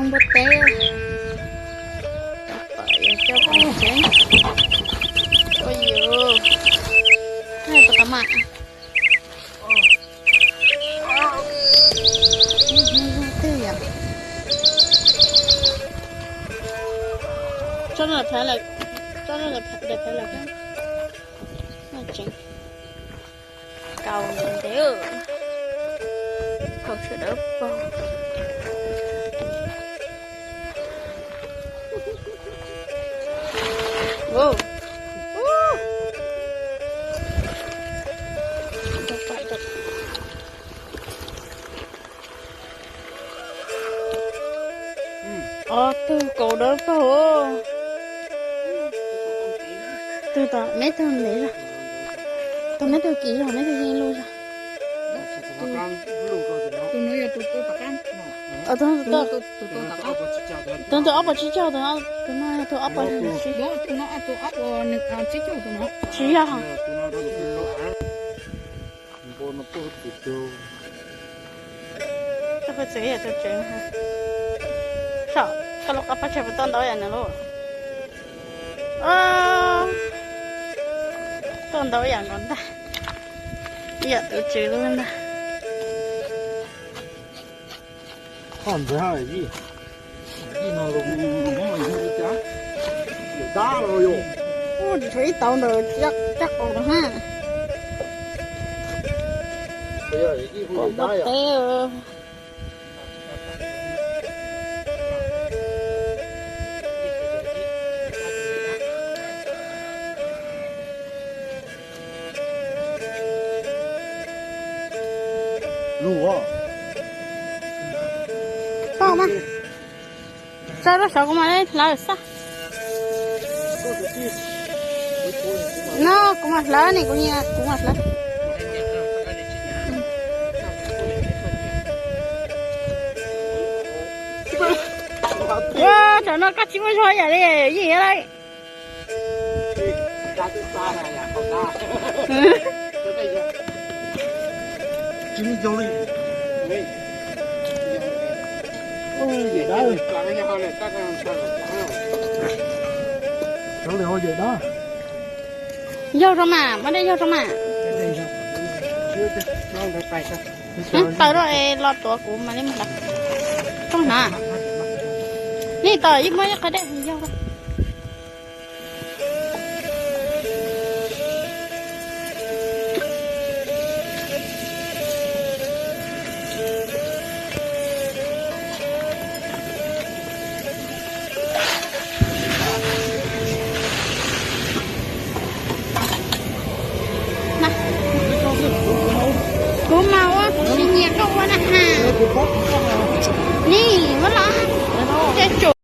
Npua teb, coj pov tsev. Ua yus, puas tau mas. Tso daim phav lawm, tso daim phav lawm. Tseev kaus ntev ntev, kaus tshuaj dawb paug. Ob tug kaus dawb paug. Tug tom meb tug ntev zog, tug meb tug kim zog, meb tug yeej luj zog. Tus ntawd ob puas tsib caug, tus no yog tus ob puas, tsis yog. Koj pab tsev puas tau ntau yam no lauj? Tau ntau yam nkaus ntag. Yam tus tswv lub ntag. Ub, tsis tshuav ib tauv ntawm caj qaum no ha. Npua teb. Pom mas, tso rau saum kuv mam li hlawv xwb. No kuv mam hlawv ne, kuv nyiam kuv mam hlawv. Ua, tam no koj tsis muaj zog yam li yij lawm. Yaug rau mas, muab dej yaug rau mas. Taws rau es los tuav kuv mam li mus hlawv. Koj hnov? Nim tau ib muab ib qho dej yaug rau. Kuv mas ua kuv tsis nyiam koj ua na has. Nim muab los, tej tsum.